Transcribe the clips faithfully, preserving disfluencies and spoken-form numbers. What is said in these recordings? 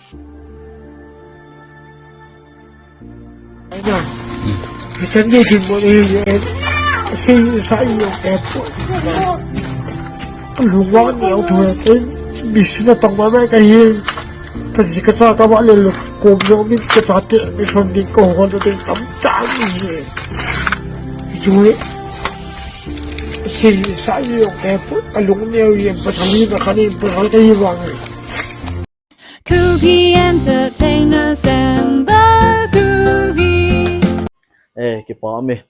Aina, hicheng ni din mo ni, eh, sei sa iyo, eh, po. Lungwang ni au tu, eh, bisina tong ma mai ka hi. Ka ji ka cha ka ba le lo, ko mi mi ka cha te, mi son din ko ho lo din tam ta ni. Hi chu, eh, sei sa iyo, eh, po. Ka lung ni au yen, pa sa ni, pa ka ni, pa sa ka hi wang. Kuki Entertainers and the Kuki. Eh, kipa me.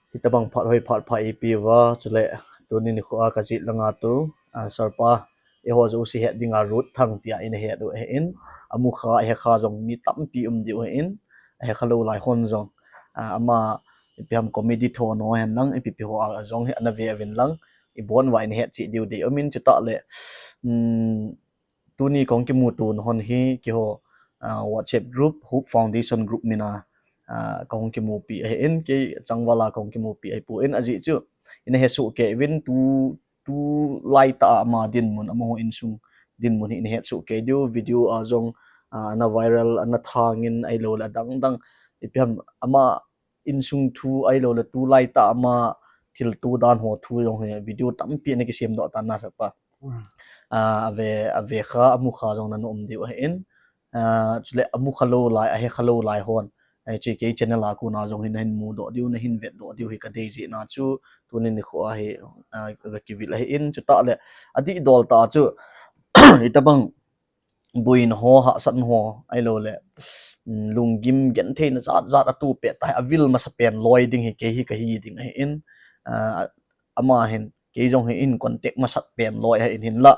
Hitabang phat hoi phat pha ipi uva, chule tuni nikho a ka jet langa tu, a, Sarpa, eiho jouse het dinga Ruth Thang tia ina het u ahin, amu kha, ahe kha jong mi tampi um diu ahin, ahe kha lou lai hon jong, a, ama, ipi ham comedy tho no hen lang, ipi pi ho a jong hi ana ve uvin lang, ibon uva ina het cheh diu dei umin chutah le, um, tuni kahung kimuto na hon hi, keiho, ah, WhatsApp group, Hope Foundation group mina, ah, kahung kimupi ahin, kei changvala kahung kimupi ahipon, ajeh chu, ina he soh kei uvin tu, tulai tah a ama dinmun, amaho insung dinmun hi ina het soh kei diu, video a jong, ah, ana viral, ana thangin ahilou le adang dang, ipi ham ama insung thu ahilou le tulai tah ama thilto dan ho thu jong hi video tampi ana kisem doh tan na Sarpa. Hmm. Ah, ave, ave kha, amu kha jong nana um diu ahin. Ah, chule amu kha lou lai, ahe kha lou lai hon. Hiche kei channel a kona jong hi nahin mu doh diu, nahin vet doh diu hi ka dei jeh na chu, tuni nikho a hi, ah, ka kivil ahin, chutah le, adih dol tah chu, hitabang, boina ho, hahsatna ho, ahilou le, um, lunggim gentheina jat jat atoh pet tah hi, avil masapen loi ding hi, kei hi kahi ding ahin, ah, ama hin, kei jong hi in contact masat pen loi ahin hinla,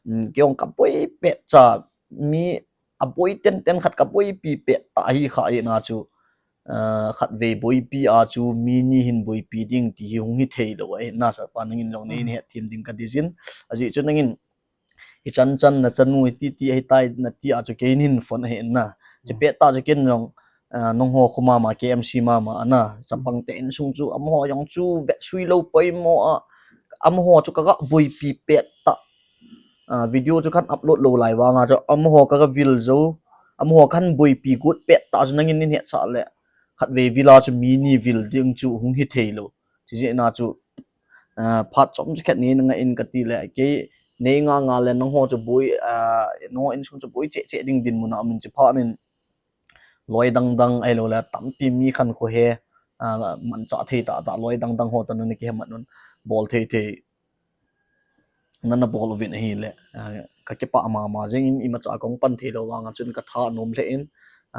um, kei jong kaboi pet cha, mi aboi tenten khat kaboipi pet tah hi kha ahina chu, ah, khatvei boipi a chu mi ni hin boipi ding ti hi hung hithei lou ahin na Sarpa, nangin jong nei, hmm, hethem ding ka deijin, ajeh chu nangin, hichan chan nachanu hiti ti ahitai nati a chu kei hin phone ahin na. Chu, hmm, pet tah chu ken jong, ah, nangho khu mama, K M C mama ana, chapang te insung chu, amaho jong chu vetsui lou poimo a, amaho chu kaga boipi pet tah. Ah, video chu kahin upload lou lai vanga chu, amaho kaga vil jou, amaho kahin boipi got pet tah chu nangin nei hetsah le, khatvei vil a chu mi ni vil ding chu hung hithei lou. Chujeh na chu, ah, phat chomcha khat nei nanga in kati le, kei nei nga nga le nangho chu boi, ah, nangho insung chu boi cheh cheh ding dinmun a umin chuphat in loi dang dang ahilou le tampi mi khankho he, ah, manchah thei tah tah loi dang dang ho toh nana kihe mat un bol thei thei nana bol uvin ahile, ah, ka kipah mama jengin imacha kahung pan thei lou vanga chun ka tha anom lheh in,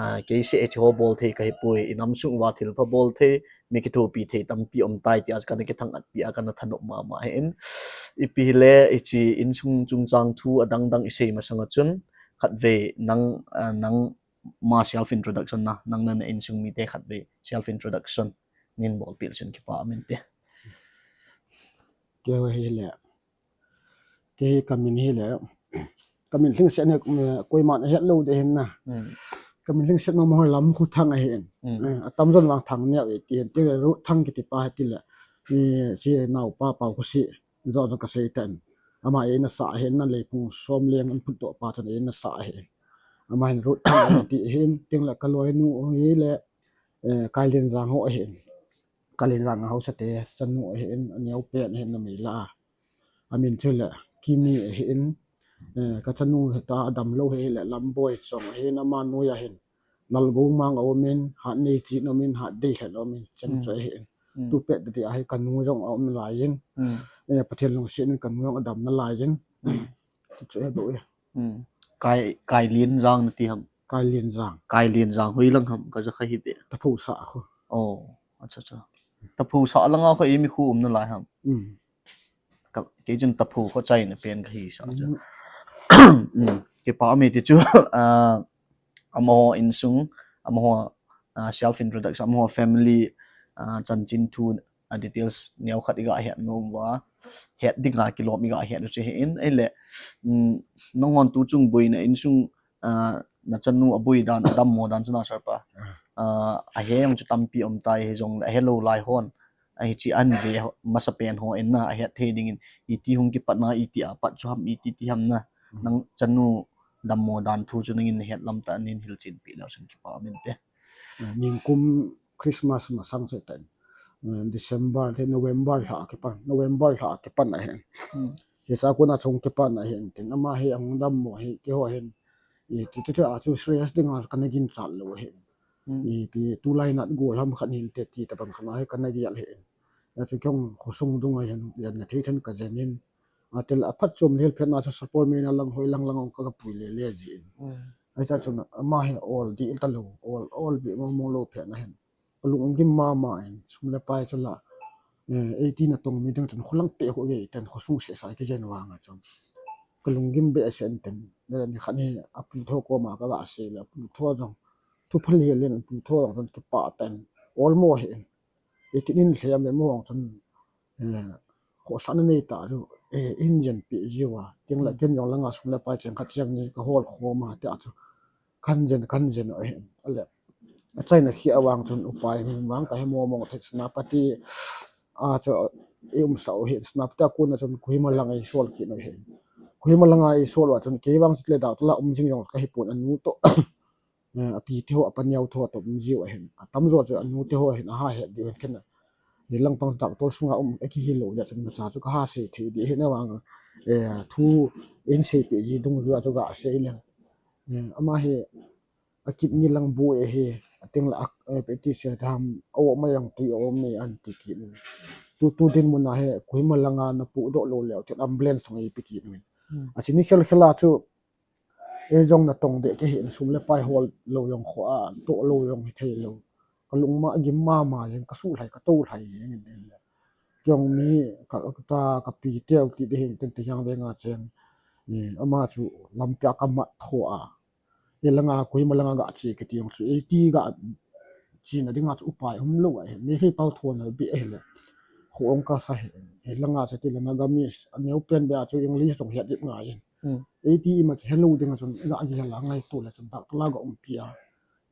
ah, kei seh hiche ho bol thei kahi poi, inam sung uva thil pha bol thei, mi kithopi thei tampi um tai tia kana kithang-at pi a kana thanop mama ahin. Ipi hile, hiche insung chungchang thu adang dang isei masanga chun, khatvei nang, ah, nang ma self introduction na, nang nana insung mite khatvei self introduction nei bolpeh le chun kipah um inte. Kei hile, kei hi kamin hile, kamin lhingset hi, eh, koiman ahet lou ding ahin na. Hmm. Kamin lhingset mama ho Lamkhothang ahin. Hmm. Eh, atamjon vang Thangneo iti hin, ti Ruth Thang kiti pa hi tile, eh, hiche naopa Pao Khosih, jo jo kasei tan. Ama eina sah ahin na, Leiphung Somleng an phutdoh pa chun eina sah ahin. Ama hin Ruth Thang ati ahin, tin le kaloinu hile, eh, Kailenjang ho ahin. Kailenjang a haosa te chanu ahin, aneo pen ahin, numei lah a. Amin chu le Kimi ahin, eh, kachanu hita adamlou hile Lamboi Chong ahin, ama noiya hin Lalgoumang aumin, Hatneichin aumin, Hatdeilhen aumin, cheng, hmm, chu ahin. Hmm. Tupet titi a hi kanu jong aum laiyin. Hmm. Eh, Pathen lungset in kanu jong adam nalaiyin. Hmm. Chu ahi bou e. Hmm. Kai, Kailenjang nati ham? Kailenjang. Kailenjang hoilang ham, kaja kha hih e. Taphosah kho. Oh, acha, acha. Taphosah langa kho eimi kho um nalai ham? Hmm. Ka, kei chun Taphou kho chaina pen kahisah chu. Hmm. Hmm. Kipah me ti chu, ah, amaho insung, amaho, ah, self introduction, amaho family, ah, chanchin thu, a details neokhat iga het nom uva, het dinga kilom iga het u chu ahin, ahile, um, nanghon tuchung boina insung, ah, nachanu aboi dan, adammo dan chu na Sarpa. Ah. Ah, ahe jong chu tampi um tai, hijongle ahelou lai hon, ah, hiche ahin ve ho, masapen hon na, ahet thei dingin, iti hung kipat na, iti a pat chu ham, iti ti ham na, hmm, nang chanu, dammo dan thu chu nangin nahet lam tah a nahin hilchen peh leu chun kipa um inte. Ningkum Christmas masang chu tah in, December te November lha a kipan, November lha a kipan ahin. Hiche a kona chu hung kipan ahin tin, ama hi ahung dammo hi keiho hin, iti chu a chu serious dinga kana ginchat lou ahin. Ipi tulai nat gollhang khat hinte ti tabang khat a hi kana gel ahin. Achu keiho khosung dunga hin, jen na thei than kajen in. Atil a phatchom lhel phetna chu Sapormeina lang hoi lang lang ong kagapui lele jin. Ahi cha chun ama hi ol dih talou, ol, ol beh mong mong lou phet na hin. Kalung gim mama in, sum le pai chu la, eh, eighty natong mi ding chun kholang peh khu gei ten khosung sehseh kijen vang a chun. Kalung gim behseh in ten, le ni khat hi apu tho koma kaga sei le, apu tho jong. Thu phalel in apu tho jong chun kipah ten, ol mo hi in. Iti nin lhem le mo jong chun, eh, khohsahna nei ta chu, eh, in jen peh jiu a. Tin la ken jong langa sum le pai cheng khat cheng ni kahol khom a tia chu. Kan jen, kan jen ahi, ale. Achaina khi avang chun upai min vang kahe mo mong thei Senapati a chu i umsah u hi, Senapati a kona chun Kohima langa eisol kit u hi. Kohima langa eisol uva chun kei vang chu le dau tala um jing jong kahipon anu toh. Eh, api te ho, apa neo tho toh um jiu ahin. Atamjo chu anu te ho ahin, aha het diu ahin ken a. Hi langpang doctor sunga um, akihi lou jeh chun macha chu kaha sei thei ding ahin avang, eh, thu in seipeh ji dungjuia chu gasei leng. Eh, ama hi akidney lang boi ahi, ating la, eh, ipi ti sei dam, aom mai ang tui aom mai anti kit in. Tu, tu dinmun a hi, Kohima langa napudoh lou leu, tin ambulance hung eipe kit uvin. Achini khel khel a chu, eijong natong deh kahi in sum le pai hol lou jong kho a, toh lou jong hithei lou. Kalung ma, gim mama jeng, kasuh lhai, katou lhai jeng in le. Kei jong mi, ka, ka ta, kapi teu ti ding hin, tin te jang venga cheng. Eh, ama chu lampi a kamat tho a. Hilanga, Kohima langa gache kiti jong chu, eiti gache na dinga chu upai umlou ahi. Mi hi pau thona beh ahile. Kho ong kasa hi. Hilanga chu ti le Nagamese, aneo pen beh a chu English jong het dip ngai in. Eiti ima chu helou dinga chun, gagel a ngaito le chun, doctor la gaumpi a.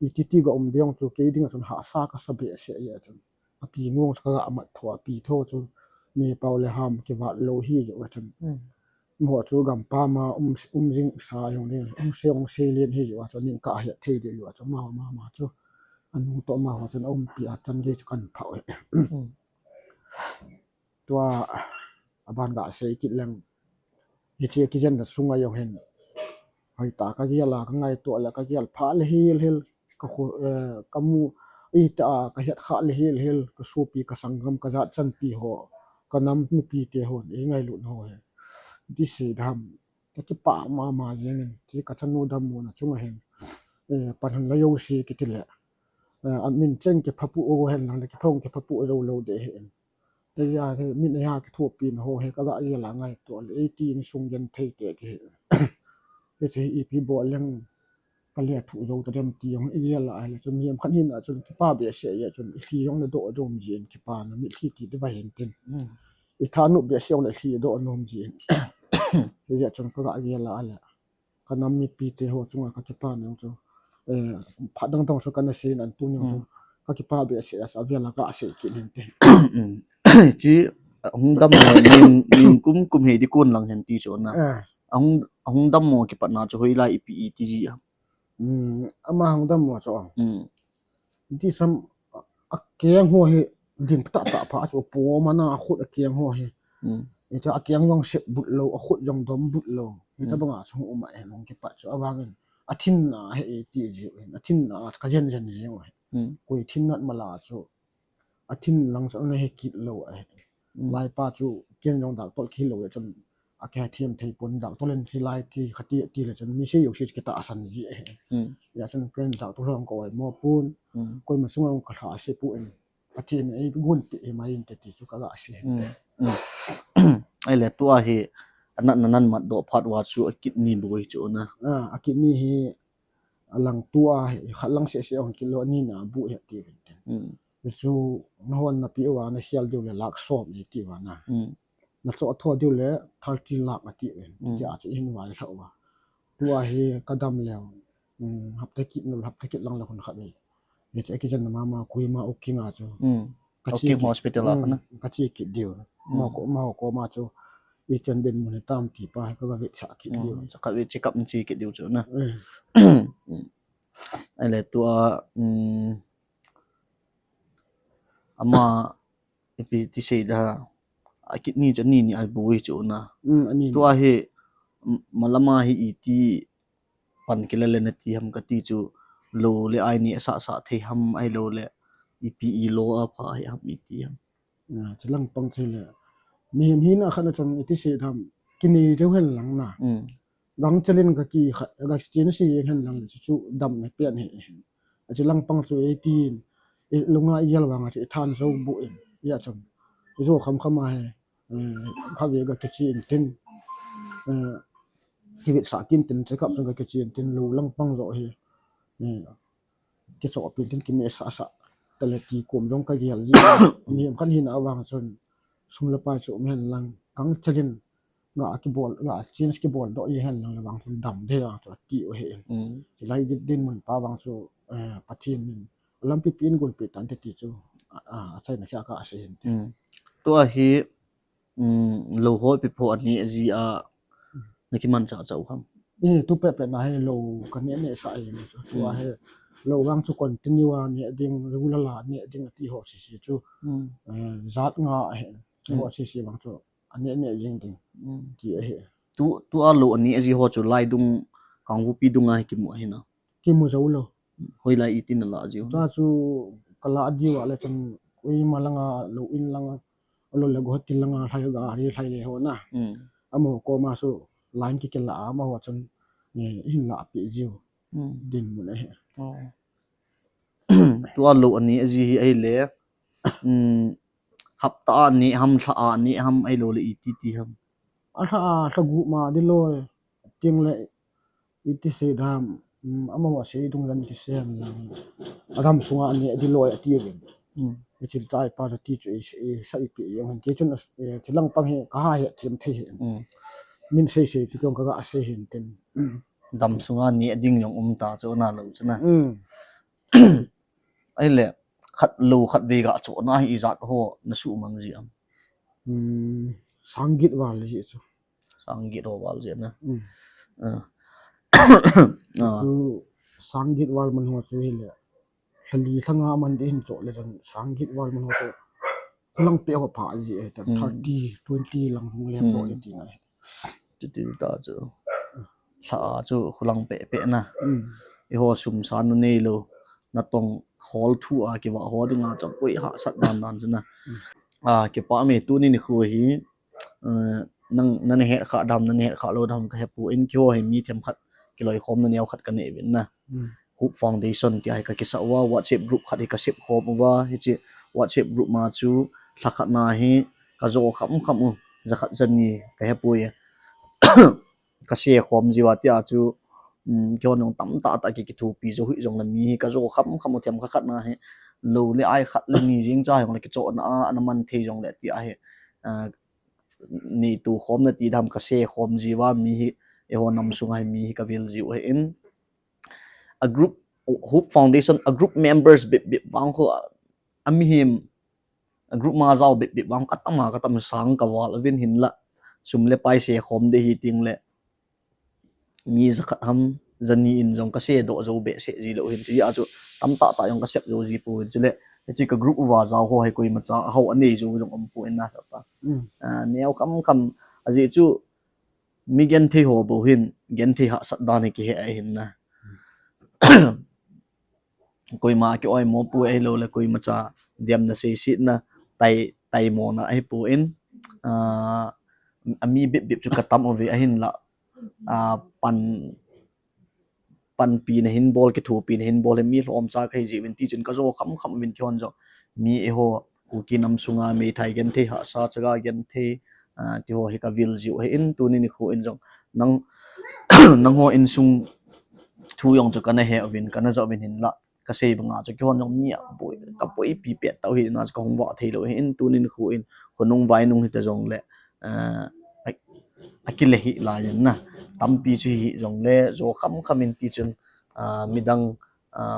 Iti ti gaum ding chu, kei dinga chun hahsa kasa behseh a chun. Api ngong chu kaga mat tho, api tho chu, mi pau le ham kivat lou hi jeh a chun. Mo chu gampam a um, um jing sa jong le, um se ong sei len hi jeh a chun, ning kahet thei deh jeh a chun, ma, ma, ma chu. Anu toh amaho chun aumpi a tan gei chu kan phah e. Tua aban gasei kit leng. Hiche kijenna sunga jong hin. Hoitah kagel a, kangaito le kagel pha le hel hel. Kakho, eh, kamu, itah a kahet kha le hel hel. Kasopi, kasanggam, kajat chanpi ho. Kanam mipi te hon eingailut ho hi. Ti sei dam. Kakipah mama jeng in. Ti kachanu dammona chunga hin. Eh, pan hon la jouse kiti le. Eh, amin cheng kiphapu o hen lang le kiphong kiphapu jou lou deh hin. Eija hi, min eija kithopi na ho hi, kaga gel a ngaito le, eiti insung genthei te kihi. Hiche hi ipi bol leng, kale thu jou ta dem ti jong igel a ahile, chun mihem khat hina chun kipa behseh a chun, ilhi jong nadoh nom jin, kipana mitlhi ti diu ahin tin. Ithanop behseh jong le lhi doh nom jin. Hijeh chun kaga gel a le. Kanam mipi te ho chunga kakipa nau chu. Eh, phat dang dang chu kana sei nan tuni chu. Kakipa behseh a, avel a kasei kit nin te. Chi, hung dammo, ning, ningkum kum hei ding kon lang hen ti chu na. Ahung, ahung dammo kipatna chu hoilai ipi iti ji a. Ama hung dammo chu. Ti sam akeng ho hi din pata ta pha chu pom ana akhut akeng ho hi. Ita akeng jong sep but lou, akhut jong dom but lou. Ita banga chu hung um a hin hung kipat chu avangin. Athinna hi iti ji hin. Athinna kajen jen ji hin. Koi thin nat mala chu. Athin lang chu ana he kit lou ahi. Laipa chu ken jong doctor kilou a chun. Akiha thiam thei pon doctor len chi lai ti khati ti le chun mi sei jouse chu kitahsan ji ahi. Hijeh chun ken doctor lhon ka oi mo pon. Koima chunga ka lha sei pon. Pathen in eigonpeh himai inte ti chu kaga sei. Ahile tua hi anatna namat doh phat uva chu akidney boi chu na. Ah, akidney hi alang tua hi khat lang seh seh hung kit lou, anina bu hi ati vin tin. Chu nahon napeh uva nakhel diu le lakh som iti uva na. Nachoh tho diu le thirty lakh ati vin. Tia chu ihin vailhah uva. Tua hi kadam leu. Hapta kit nul, hapta kit lang le hun khat vei. Hiche kijenna mama Kohima Uking a chu. Uking hospital a kona. Kache kit diu. Maho ko, maho koma chu. ichan dinmun hitam ti pa hi kaga vetsah kit diu. Cha khat vei check up in che kit diu chu na. Ahile tua, um, ama ipi ti sei da, a kidney chu ani ni a boi chu na. Tua hi, malama hi iti pan kila le nati ham kati chu, lou le ai ni asah sah thei ham, ahilou le ipi ilo a pha hi ham iti ham. Chulang pang chu le, mihem hina khat a chun iti sei dam, kinei deu hen lang na. Gangchel in gaki khat, gaki chen sei jeng hen lang le chu, chu damna pen hi. Achulang pang chu eighteen, lunga igel vang a chu ithan jou bu in, ijeh chun ijo kham kham a hi, khatvei gaki che in tin, kivetsah kit in tin, check up chun gaki che in tin, lou lang pang jo hi kichohpi tin, kinehsah sah tale ti kom jong kagel ji. Mihem khat hina vang chun sum le pai chu um hen lang, gangchel in ga kibol, ga change kibol doh jeng hen lang le vang chun dam ding vang chu ati u hi. Chulai dinmun pa vang chu, Pathen in lampi pi in golpi tante ti chu, achaina khia kasei hin. Tua hi, lou ho ipi pho aneh ji a nakimanchah chah u ham? Tu pehpeh na hi lou kaneh neh sah jeng chu. Tua hi lou vang chu continue a neh ding, regular a neh ding ati ho sese chu, jat nga ahi. Keiho sese vang chu aneh neh jeng ding ti ahi. Tua lou aneh ji ho chu lai dung, Kangpokpi dung a hi kimu ahi na? Kimu jou lou. Hoilai itin nalah jiu? Tua chu kalah diu a le chun, koima langa, lou in langa, alou le guwahati langa lhai, gari lhai le ho na, amaho koma chu line kikilah a, amaho chun ihin lahpeh jiu dinmun ahi. Tua lou aneh ji hi ahile, hapta a neh ham, lha a neh ham, ahilou le iti ti ham? Alha a, lha gup ma ding loi, tin le iti sei dam, amaho sei dungjuiyin kisei lang, adam sunga neh ding loi ati uvin. Hiche chun chapa chu ti chu isei peh jeng hen, kei chun, chulang pang hi kaha hethem thei hi. Min seisei chu keiho kaga sei hin tin. Dam sunga neh ding jong um ta chu nalou chu na. Ahile, khat lou khatvei ga chohna hi ijat ho nasuhmang ji am? Sangget val ji chu. Sangget ho val ji na. Chu sangget val man ho chu hile, lha li lha nga man ding hin choh le chun sangget val man ho chu khulang peh ho pha ji ahi, thirty, twenty lang hung le po le ti ngai. Chuti ta chu, lha a chu khulang peh peh na. Eiho sum sa nanei lou, natong hol thu a kivah ho dinga chu apoi hahsat dan dan chu na. Kipah me, tuni nikho hi, nang, nana het kha dam, nana het kha lou dam kahepoi, keiho hi mi themkhat kiloikhomna neo khat kanei uvin na. Hope Foundation tia hi kakisah uva, WhatsApp group khat hi kasep khom uva, hiche WhatsApp group ma chu lha khat na hi kajo kham kham u, jakhat jani kahepoi, kase khom jiuva tia chu, keiho jong tamtah tah kikithopi jou hih jongle mi hi kajo kham kham u, themkhat khat na hi lou le ai khat le ni jeng cha jongle kichohna a ana man thei jongle tia hi, neitu khomna ti dam, kase khom jiuva mi hi, eiho nam sunga hi mi hi kavil jiu ahin. A group, Hope Foundation, a group members bep bep vang kho, amihem, a group ma jao bep bep vang kho, katam a katam sang kaval uvin, hinla sum le pai se khom ding hi tengle mi jakhat ham jani in jong kase doh jou behseh ji lou hin, chujeh a chu tamtah tah jong kasep jou ji poi, chule hiche ka group uva jao ho hi koimacha ahao anei jou jong umpoi na, neo kham kham, ajeh chu mi genthei ho bou hin genthei hahsat dan hi kihe ahin na. Koima kioimo poi, ahiloule koimacha demna seisetna, tai, taimona ahipoi, ami bep bep chu katam uve, ahinla pan, panpina hin bol, kithopina hin bol hi mi lhomcha kahi jeh uvin, tichun kajo kham kham uvin, keihon jong mi eiho Kuki nam sunga meithai genthei, hahsa chaga genthei, tiho hi kavil jiu ahin, tuni nikho in jong nang, nangho insung thu jong chu kana he uvin, kana ja uvin, hinla kasei banga chu keihon jong mi aboi, kaboipi pet tah u hina chu kahung vah theilou ahin, tuni nikho in khonung vainung hita jongle, akile hih laiyin na, tampi chu hih jongle jo kham kham in, tichun midang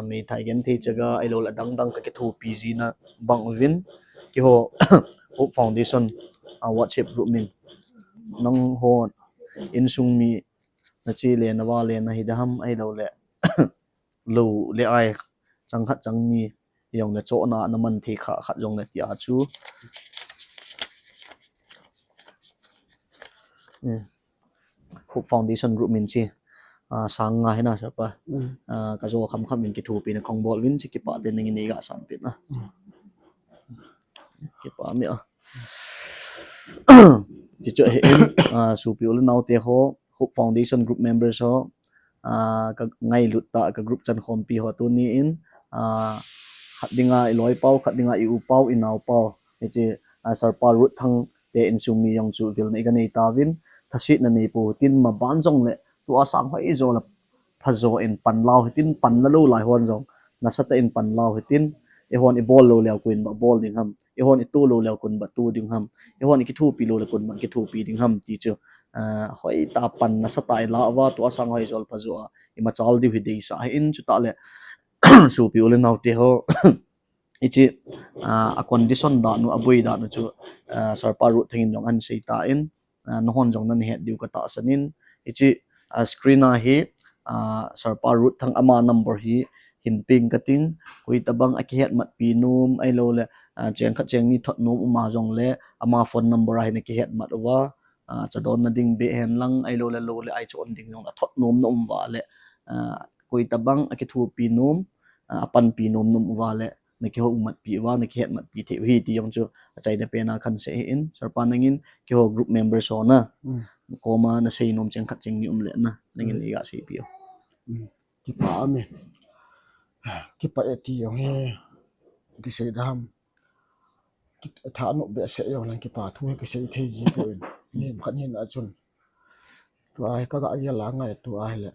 meithai genthei chaga ahiloule adang dang kakithopi jina bang uvin, keiho Hope Foundation WhatsApp group min nangho insung mi nache le nava le nahi ding ham, ahilouleh lou le ai chang khat chang ni jong nachohna naman thei kha khat jong nati a chu. Hope Foundation Group min chu, ah, sang nga hi na sir pa. Ah, kajo kham kham min kithopina kahung bol uvin chu kipah tah in nangin neiga sanpeh na. Kipah mi a. Tichu ahin, ah, sopi u le nao te ho, Hope Foundation Group members ho, ah, kangailut tah ka group chankhompi ho tuni in, ah, khat dinga iloi pau, khat dinga i-u pau, inao pau. Hiche, ah, sir pa Ruth Thang te insung mi jong chu vilna iga nei tauvin, thasetna nei pou hitin maban jongle, tua sang hoijo le phajo in pan lau hitin, pan la lou lai hon jong nasatah in pan lau hitin, eihon ibol lou leh koin ba bol ding ham, eihon ito lou leh koin ba to ding ham, eihon ikithopi lou leh koin ba kithopi ding ham ti chu, ah, hoitah pan nasatah ila uva, tua sang hoijo le phajo a imachal diu hi deisah ahin, chutah le sopi u le nao te ho, hiche, ah, a condition dan u, aboi dan u chu, ah, sir pa Ruth Thang in jong ahin sei tan, ah, nahon jong nahet diu katahsan in, hiche, ah, screen a hi, ah, sir pa Ruth Thang ama number hi hin peng kating, koi tabang akihetmatpi nom, ahilouleh, ah, cheng khat cheng ni thot nom um a jongle, ama phone number a hin akihetmat uva, ah, chadonna ding beh hen lang, ahilouleh lou le ai chon ding jong athot nom na um uva le, ah, koi tabang akithopi nom, ah, apanpi nom na um uva le, nakihoumatpi uva, nakihetmatpi thei u ahi ti jong chu achaina pen a kahin sei ahin, sir pa nangin keiho group members ho na koma nasei nom cheng khat cheng ni um le na, nangin neiga seipeh u. Kipah e. Kipah e ti jong hi kisei dam. Thanop behseh jong leng kipah thu hi kisei thei ji poi. Ni khat hin a chun, tua hi kaga gel a ngaito ahile,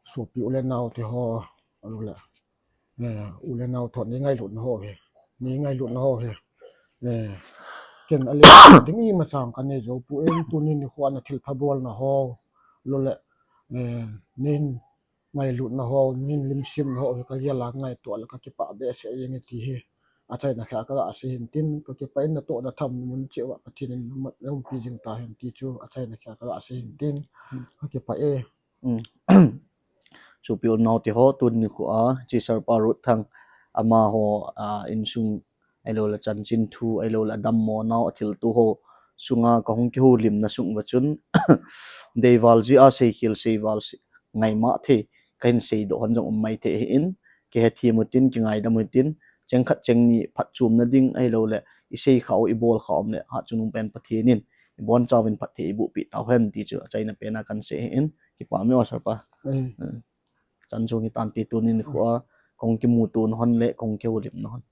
sopi u le nao te ho, ahilouleh, eh, u le nao thon nei ngailutna ho hi, nei ngailutna ho hi, eh, ken ale ding imacha kanei jou poi, tuni nikho a nathilpha bolna ho, ahilouleh, eh, nei ngailutna ho, nei limsimna ho hi kagel a ngaito le kakipah behseh jenge ti hi achaina khat a kaga sei hin tin, kakipah in natohna tham mun cheh uva Pathen in naumpi jing tahen ti chu achaina khat a kaga sei hin tin, kakipah e. Sopi u le nao te ho, tuni nikho a hiche sir pa Ruth Thang amaho, ah, insung ahilouleh chanchin thu, ahilouleh adammo nau, athilto ho sunga kahung kihoulimna sung uva chun, deival jeh a seikhel seival ngaima thei, kahin seidoh hon jong um maithei ahin, kihethem utin, kingaidam utin, cheng khat cheng ni phatchomna ding, ahilouleh iseikhah u, ibolkhah u um le, hatchungnung pen Pathen in ibonchauvin phatthei eibohpeh tauhen ti chu achaina pen a kahin sei ahin, kipah e o sir pa. Chan chung hitante tuni nikho a kahung kimuto nahon le kahung kihoulim nahon.